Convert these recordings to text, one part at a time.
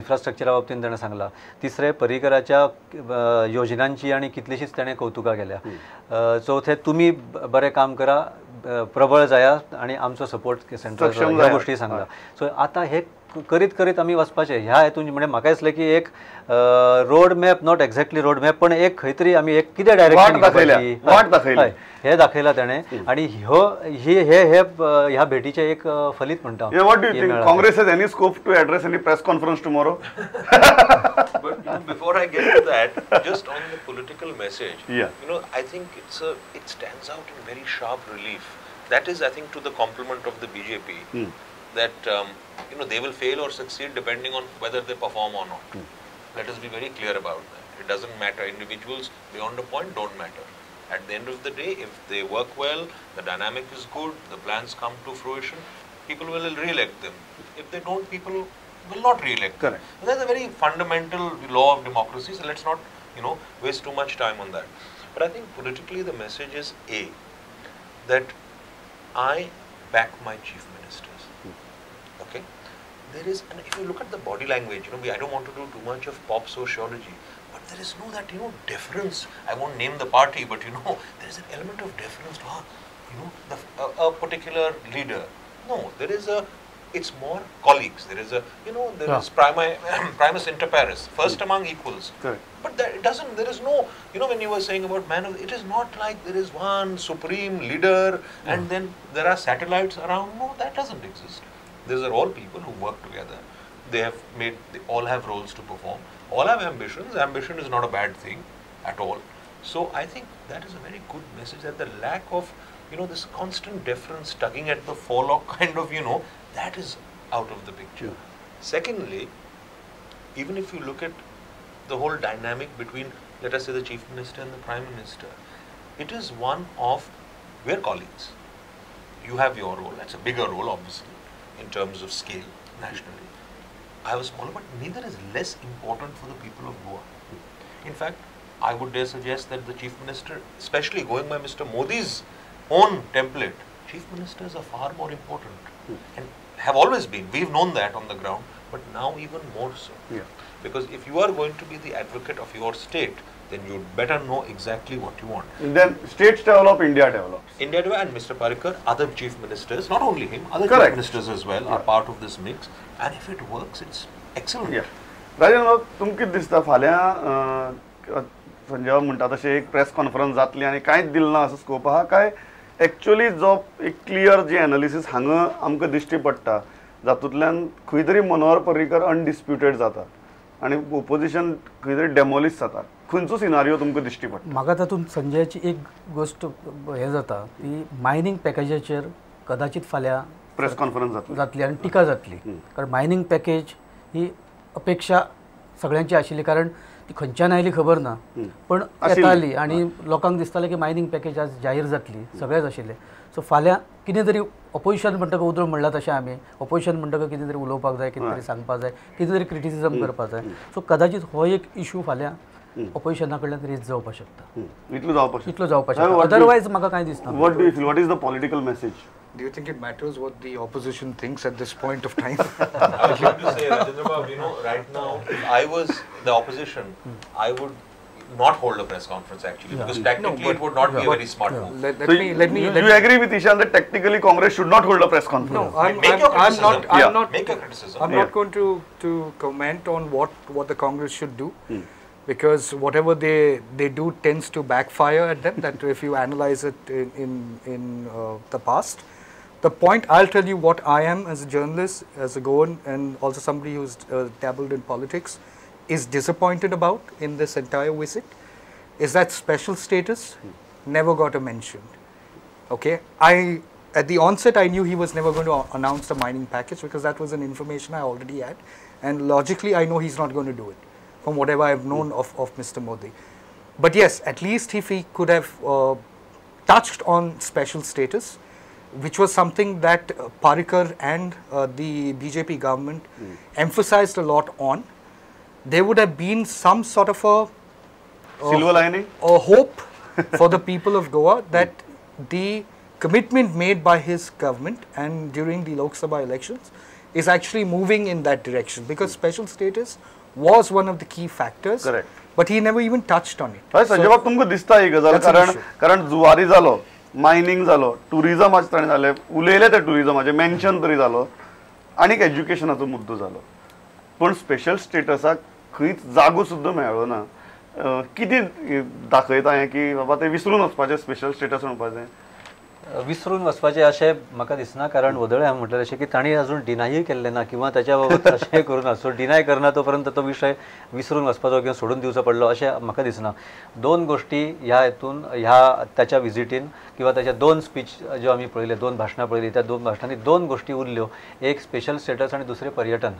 इन्फ्रास्ट्रक्चरा बाबतीन ताणें सांगलां. तिसरें पर्रीकराच्या योजनांची आनी कितलीशीच ताणें कौतुकां केल्या. चवथें तुमी बरें काम करा, प्रबळ जाया आनी आमचो सपोर्ट सेंट्रल ह्या गोश्टी सांगला. सो आतां हे करीत करीत आमी वचपाचें ह्या हेतून म्हणजे म्हाका दिसलें की एक road map, not exactly road map, पण एक खंय तरी आमी एक कितें डायरेक्शन दाखयलां हें दाखयलां ताणें. आनी ह्यो ही हे हे ह्या भेटीचें एक फलीत म्हणटा. What do you think? Congress has any scope to address any press conference tomorrow? But you know, before I get to that, just on the political message, yeah. You know, I think it stands out in very sharp relief. That is, I think, to the compliment of the BJP, that you know, they will fail or succeed depending on whether they perform or not. Let us be very clear about that. It doesn't matter. Individuals beyond a point don't matter. At the end of the day, if they work well, the dynamic is good, the plans come to fruition, people will re-elect them. If they don't, people will not re-elect them. Correct. That's a very fundamental law of democracy, so let's not, you know, waste too much time on that. But I think politically the message is A, that I back my chief ministers. Okay? There is, and if you look at the body language, you know, I don't want to do too much of pop sociology, but there is no that, you know, deference. I won't name the party, but you know, there is an element of deference to, you know, a particular leader. No, there is a, it's more colleagues. There is a, you know, there is primus inter pares, first among equals. Correct. But that, it doesn't, there is no, you know, when you were saying about man of, it is not like there is one supreme leader and then there are satellites around. No, that doesn't exist. These are all people who work together. They have made, they all have roles to perform. All have ambitions. Ambition is not a bad thing at all. So I think that is a very good message, that the lack of, you know, this constant deference, tugging at the forelock kind of, you know, that is out of the picture. Secondly, even if you look at the whole dynamic between, let us say, the Chief Minister and the Prime Minister, it is one of, we're colleagues. You have your role. That's a bigger role, obviously, in terms of scale nationally. I have a smaller, but neither is less important for the people of Goa. In fact, I would dare suggest that the Chief Minister, especially going by Mr. Modi's own template, Chief Ministers are far more important and have always been. We've known that on the ground, but now even more so. Yeah. Because if you are going to be the advocate of your state, then you'd better know exactly what you want. And then states develop, India develops. India develops, and Mr. Parrikar, other chief ministers, not only him, other Correct. Chief ministers as well are part of this mix. And if it works, it's excellent. Yeah. Rajan, तुमकां कितें दिसता फाल्यां संजय म्हणटा तशें एक press conference जातली आनी कांयच दिलें ना असो स्कोप आहा काय एक्चुअली जो एक क्लियर जी एनालिसीस हांगा आमकां दिश्टी पडटा जातूंतल्यान खंय तरी मनोहर पर्रीकर अनडिस्प्युटेड जाता आनी ओपोजिशन खंय तरी डेमोलिश जाता, खंयचो सिनारियो तुमकां दिश्टी पडटा? म्हाका तातूंत संजयाची एक गोश्ट हें जाता ती मायनींग पॅकेजाचेर कदाचित फाल्यां प्रेस कॉन्फरन्स जातली आनी टिका जातली, कारण मायनींग पॅकेज ही अपेक्षा सगळ्यांची आशिल्ली, कारण ती खंयच्यान आयली खबर ना, पण येताली आनी लोकांक दिसतालें की मायनींग पॅकेज आज जाहीर जातली, सगळेच आशिल्ले. सो फाल्यां कितें तरी ऑपोजिशन म्हणटकच उदळ म्हणलां तशें आमी ऑपोजिशन म्हणटकच कितें तरी उलोवपाक जाय, कितें तरी सांगपाक जाय, कितें तरी क्रिटिसिजम करपाक जाय. सो कदाचित हो एक इशू फाल्यां ऑपोजिशना कडल्यान रेज जावपाक शकता, इतलो जावपाक शकता, इतलो जावपाक शकता. अदरवायज म्हाका कांय दिसना. What do you feel, what is the political message? Do you think it matters what the opposition thinks at this point of time? I was going to say, Rajendra Babu, you know, right now, if I was the opposition, I would not hold a press conference actually, because tactically it would not be a very smart move. Let me. You agree with Ishan that tactically Congress should not hold a press conference? No, I'm not. Make a criticism. I'm not going to comment on what the Congress should do. Because whatever they do tends to backfire at them, that if you analyze it in the past. The point, I'll tell you what I am as a journalist, as a Goan, and also somebody who's dabbled in politics, is disappointed about in this entire visit, is that special status never got a mention. Okay, at the onset, I knew he was never going to announce the mining package because that was an information I already had, and logically I know he's not going to do it, from whatever I've known of Mr. Modi. But yes, at least if he could have touched on special status, which was something that Parrikar and the BJP government emphasized a lot on, there would have been some sort of a silver lining, a hope for the people of Goa that the commitment made by his government and during the Lok Sabha elections is actually moving in that direction, because special status was one of the key factors. Correct. But he never even touched on it. Sanjay बाब, तुमकां दिसता ही गजाल, कारण जुवारी जालो, mining जालो, टुरिजमाचें ताणें जालें, उलयलें ते टुरिजमाचें मेन्शन तरी जालो, आनीक एज्युकेशनाचो मुद्दो जालो, पूण स्पेशल स्टेटसाक खंयच जागो सुद्दां मेळ्ळो ना. कितें दाखयता हें की बाबा ते विसरून वचपाचें स्पेशल स्टेटस म्हणपाचें? विसरून वचपाचें अशें म्हाका दिसना, कारण वदळ हांवें म्हटलें अशें की तांणी अजून डिनाय केल्लें ना किंवा ताच्या बाबत अशें करूं ना. सो डिनाय करना तो पर्यंत तो विशय विसरून वचपाचो किंवा सोडून दिवचो पडलो अशें म्हाका दिसना. दोन गोश्टी ह्या हितून ह्या ताच्या विजिटीन किंवा ताच्या दोन स्पीच ज्यो आमी पळयले, दोन भाशणां पळयली, त्या दोन भाशणांनी दोन गोश्टी उरल्यो, एक स्पेशल स्टेटस आनी दुसरें पर्यटन.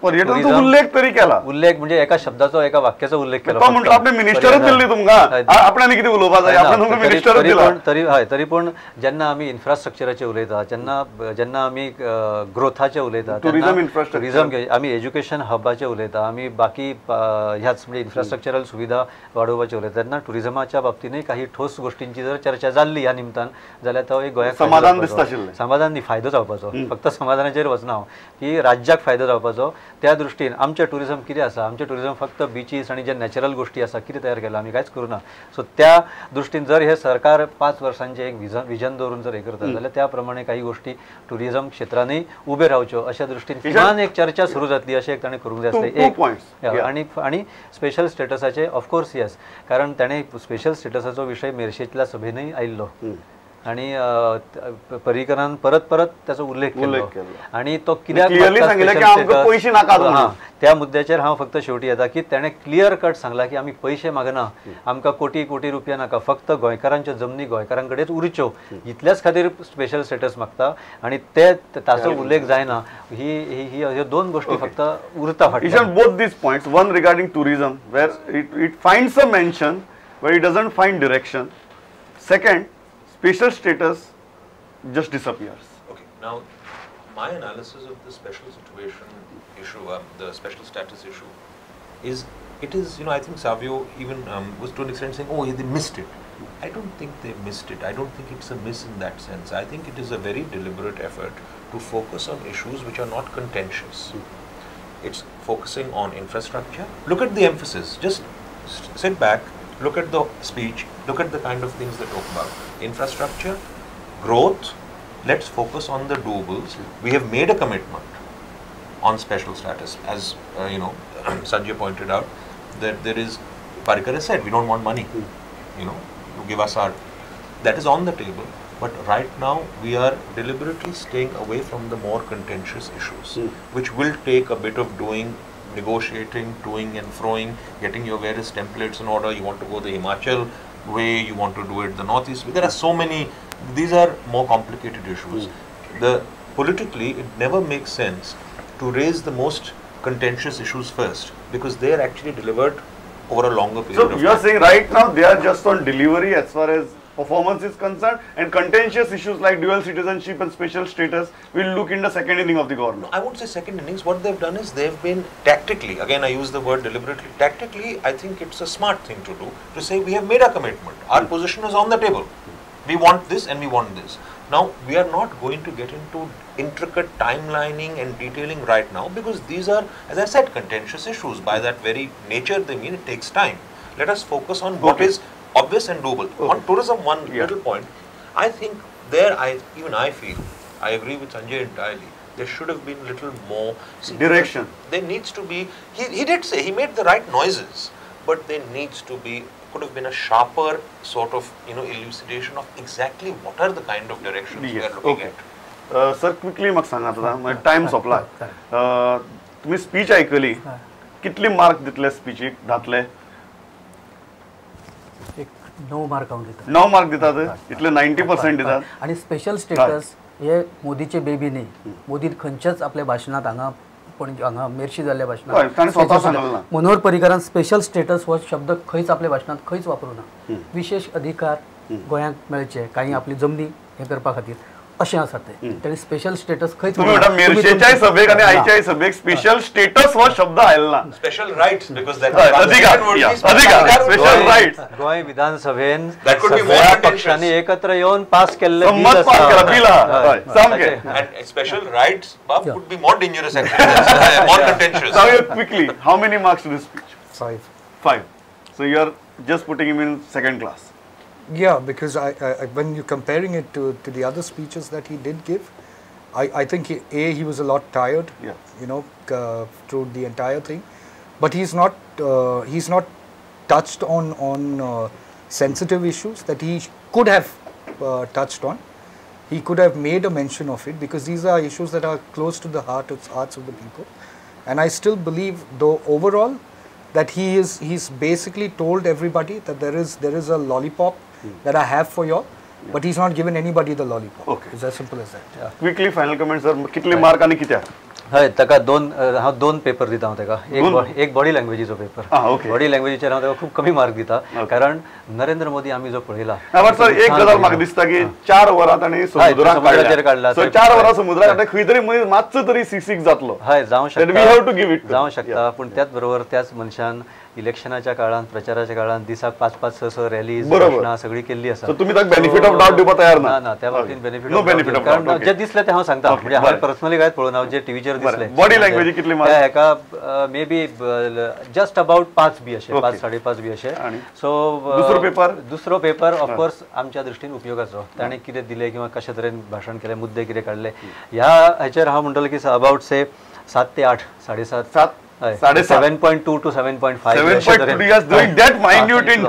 पर्यटनाचो उल्लेख तरी केला, उल्लेख म्हणजे एका शब्दाचो एका वाक्याचो उल्लेख केला. म्हटलं आपणे मिनिस्टरच दिल्ली तुमकां, आपणाने कितें उलोवपाक जाय, आपणे तुमकां मिनिस्टरच दिला. तरी हय, तरी पूण जेन्ना आमी इन्फ्रास्ट्रक्चराचेर उलयता, जेन्ना जेन्ना आमी ग्रोथाचेर उलयता, टुरिजम इन्फ्रास्ट्रक्चर, टुरिजम, आमी एज्युकेशन हबाचेर उलयता, आमी बाकी ह्याच म्हणजे इन्फ्रास्ट्रक्चरल सुविधा वाडोवपाचेर उलयता, तेन्ना टुरिजमाच्या बाबतीनय काही ठोस गोश्टींची जर चर्चा जाल्ली ह्या निमतान जाल्यार तो एक गोंयाक समाधान दिसता आशिल्लें. समाधान न्ही, फायदो जावपाचो, फक्त समाधानाचेर वचना हांव, की राज्याक फायदो जावपाचो. त्या दृश्टीन आमचें टुरिजम कितें आसा, आमचें टुरिजम फक्त बिचीस आनी जे नॅचरल गोश्टी आसा कितें तयार केलां आमी कांयच करूं ना. सो त्या दृश्टीन जर हे सरकार 5 वर्सांचें एक विजन दवरून जर हें करता जाल्यार त्या प्रमाणे काही गोश्टी टुरिजम क्षेत्रांनी उबे रावच्यो अशा दृश्टीन किमान एक चर्चा सुरू जातली अशें एक ताणें करूंक जाय आसलें. एक आनी आनी स्पेशल स्टेटसाचें ऑफकोर्स येस, कारण ताणें स्पेशल स्टेटसाचो विशय मेरशेंतल्या सभेनूय आयिल्लो आनी पर्रीकरान परत परत ताचो उल्लेख केलो आनी तो कित्याक त्या मुद्द्याचेर हांव फक्त शेवटी येता की ताणें क्लियर कट सांगला की आमी पयशे मागना, आमकां कोटी कोटी रुपया नाका, फक्त गोंयकारांच्यो जमनी गोंयकारां कडेच उरच्यो इतल्याच खातीर स्पेशल स्टेटस मागता आनी ते ताचो उल्लेख जायना. ही ही ह्यो दोन गोश्टी फक्त उरता फाटल्यान. Both these points, one regarding tourism where it finds a mention where it doesn't find direction, second special status just disappears. Okay, now my analysis of the special situation issue, the special status issue, is it is, you know, I think Savio even was to an extent saying, oh, they missed it. I don't think they missed it. I don't think it's a miss in that sense. I think it is a very deliberate effort to focus on issues which are not contentious. It's focusing on infrastructure. Look at the emphasis. Just sit back, look at the speech, look at the kind of things they talk about. Infrastructure, growth, let's focus on the doables. We have made a commitment on special status, as you know, Sanjay pointed out, that there is, Parrikar has said, we don't want money, you know, to give us our, that is on the table. But right now, we are deliberately staying away from the more contentious issues, which will take a bit of doing, negotiating, toing and froing, getting your various templates in order. You want to go the Himachal way, you want to do it the Northeast way. There are so many, these are more complicated issues. The politically, it never makes sense to raise the most contentious issues first, because they are actually delivered over a longer period of time. So you are saying right now they are just on delivery as far as performance is concerned, and contentious issues like dual citizenship and special status will look in the second inning of the government. No, I won't say second innings. What they've done is they've been tactically, again I use the word deliberately, tactically I think it's a smart thing to do, to say we have made a commitment, our position is on the table, we want this and we want this. Now, we are not going to get into intricate timelining and detailing right now, because these are, as I said, contentious issues. By that very nature, they mean it takes time. Let us focus on what is obvious and doable. On tourism, one little point, I think there, I feel, I agree with Sanjay entirely, there should have been little more direction. There needs to be, he did say, he made the right noises, but there needs to be, could have been a sharper sort of, you know, elucidation of exactly what are the kind of directions we are looking at. Sir, quickly म्हाका सांगात आतां, time सोंपला. तुमी speech आयकली, कितली mark दितले स्पीचीक? धातले एक 9 mark हांव दिता. 9 mark दितात, इतले 90% दितात. आनी स्पेशल स्टेटस हे मोदीचे बेबी न्ही. मोदीन खंयच्याच आपल्या भाशणांत हांगा पणजे हांगा मेरशी जाल्ल्या भाशणांत मनोहर पर्रीकारान स्पेशल स्टेटस हो शब्द खंयच आपल्या भाशणांत खंयच वापरूं ना. विशेष अधिकार गोंयांक मेळचे, कांय आपली जमनी हें करपा खातीर अशें आसा तें ताणें स्पेशल स्टेटस खंयच मेरशेच्याय सभेक आनी आयच्याय सभेक स्पेशल स्टेटस हो शब्द आयलो ना. स्पेशल रायट्स because that अधिकार स्पेशल रायट्स गोंय विधानसभेन सगळ्या पक्षांनी एकत्र येवन पास केल्लें संमत पास केला बिल आहा सामकें. And special rights बाब could be more dangerous actually, more contentious. So quickly, how many marks to this speech? 5. 5. So you are just putting him in second class. Yeah, because I when you're comparing it to the other speeches that he did give, I think he was a lot tired, yeah, you know, through the entire thing, but he's not touched on sensitive issues that he could have touched on. He could have made a mention of it because these are issues that are close to the hearts of the people, and I still believe, though overall, that he's basically told everybody that there is a lollipop that I have for you all, but he's not given anybody the lollipop. Okay. It's as simple as that. Yeah. Quickly, final comment, sir. कितले mark आनी कित्याक? हय, ताका हांव दोन paper दिता हांव ताका. एक बॉडी लँग्वेजीचो पेपर. बॉडी लँग्वेजीचेर हांव ताका खूब कमी मार्क दिता कारण नरेंद्र मोदी आमी जो पळयला. बट सर एक गजाल म्हाका दिसता की 4 वरां ताणें समुद्राचेर काडला. 4 वरां समुद्राक खंय तरी मनीस मातसो तरी सीसीक जातलो. हय, जावं शकता. We have to give it. जावं शकता, पूण त्याच बरोबर त्याच मनशान इलेक्शनाच्या काळान प्रचाराच्या काळान दिसाक 5 5 6 6 रॅलीज भाशणां सगळी केल्ली आसा. तुमी ताका बेनिफिट ऑफ डावट दिवपाक तयार ना? ना, त्या बाबतींत बेनिफिट ऑफ कारण जे दिसलें तें हांव सांगता. म्हणजे हांवें पर्सनली कांयच पळोवना, जे टिव्हीचेर दिसलें. बॉडी लँग्वेज कितली मार्क? हेका may be just about 5 बी अशें, 5 5.5 बी अशें. सो दुसरो पेपर, दुसरो पेपर ऑफकोर्स आमच्या दृश्टीन उपयोगाचो. ताणें कितें दिलें किंवा कशे तरेन भाशण केलें, मुद्दे कितें काडले ह्या हेचेर हांव म्हणटलो की अबाउट से 7 ते 8 7.5 7.2 to 7.5. 7.2, you are doing that minute in.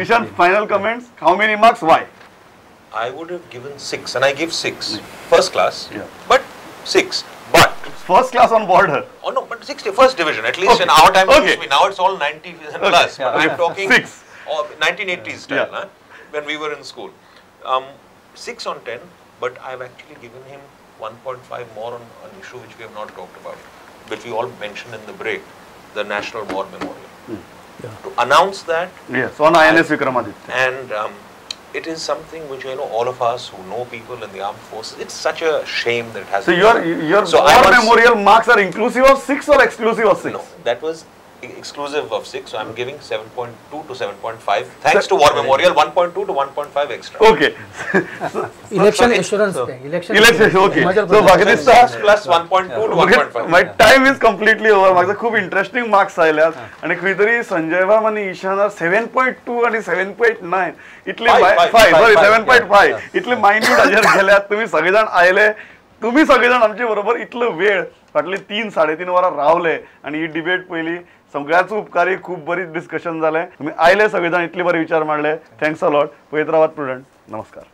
Ishan, final comments. How many marks? Why? I would have given 6, and I give 6. First class, yeah, but 6. But first class on border. Oh no, but 60 first division at least. Okay. In our time, okay, it used to be. Now it's all 90 and plus. Yeah. But I'm talking 6 or 1980s style, yeah, huh? When we were in school. 6 on 10, but I've actually given him 1.5 more on an issue which we have not talked about, which we all mentioned in the break, the National War Memorial. Yeah. To announce that. Yes, on INS Vikramaditya. And it is something which, you know, all of us who know people in the armed forces, it's such a shame that it has. So your so war memorial marks are inclusive of 6 or exclusive of 6? No, that was exclusive of 6, so I'm giving 7.2 to 7.5. Thanks to War Memorial, 1.2 to 1.5 extra. Okay. Election assurance. Election, okay. So Bhagidista 6 plus 1.2 to 1.5. My time is completely over. म्हाका खूब interesting marks आयल्यात आनी खंय तरी संजय बाब आनी ईशान 7.2 आनी 7.9 इतले 5 सॉरी 7.5 इतले मायन्यूट हाजेर गेल्यात. तुमी सगळे जाण आयले, तुमी सगळे जाण आमचे बरोबर इतलो वेळ फाटले 3 3.5 वरां रावले आनी ही डिबेट पयली. सगळ्याच उपकारी, खूब बरी डिस्कशन जालें. तुमी आयले सगळे जाण, इतले बरे विचार मांडले. Thanks a lot. पळयत रावात प्रुडंट. नमस्कार.